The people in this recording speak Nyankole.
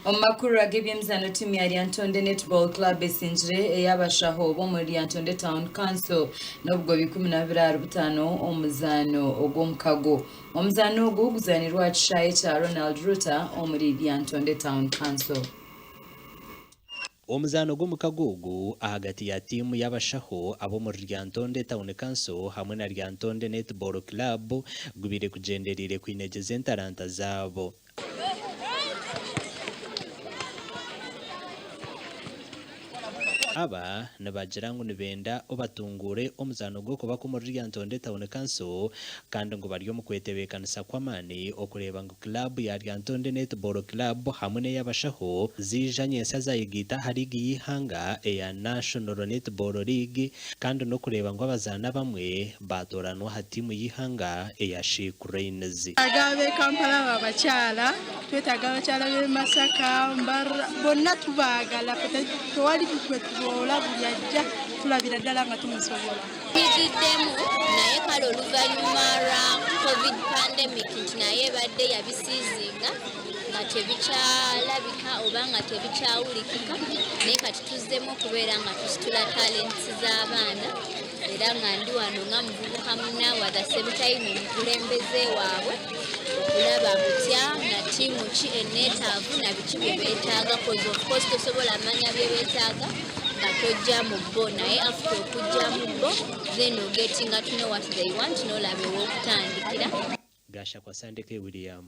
Omu makuru ag'eby'emizaano tiimu ya Lyantonde Netball Club esingire ey'abashaho b'omuri Lyantonde Town Council n'obugoba 25 omu muzaano ogw'omukago. Omuzaano ogu guzaanirwe aha kishaayi kya Ronald Ruta omuri Lyantonde Town Council. Omuzaano gw'omukago ogu ahagati ya tiimu y'abashaho ab'omuri Lyantonde Town Council hamwe na Lyantonde Netball Club gubaire gugyendereire kwinegyeza entaranta zaabo. Aba nibagira ngu nibenda obatunguure omuzaano gw'okubaka omuri Lyantonde Town Council kandi ngu bari omu kwetebeekanisa kw'amaani okureeba ngu Club ya Lyantonde Netball Club hamwe n'ey'abashaho zaija nyentsya zayegaita aha liigi y'eihanga eya National Netball League kandi n'okureeba ngu abazaani abamwe baatooranwa aha tiimu y'eihanga eya She Cranes. Twetaaga ab'e Kampala abo abakyala, twetaaga abakyala b'e Masaka, Mbarara, bonna tubaagala tewali gwetuboola buli ajja tulabira ddala nga tumusobola. Tuyigiddemu naye kale oluvannyuma lwa covid pandemic nti naye ebadde yabisiizinga nga tebikyalabika oba nga tebikyawulikika naye kati tuzzemu okubeera nga tusitula talents z'abaana era nga ndi wano nga muvubuka munnaabwe at the same time omukulembeze waabwe okulaba butya na tiimu ki eneetaavu na biki bye beetaaga cause of course tosobola manya bye beetaaga nga tojja mu bo naye after okujja mu bo then ogetinga to know what they want nolaba ew'okutandikira. Gashakwa Sandeke William.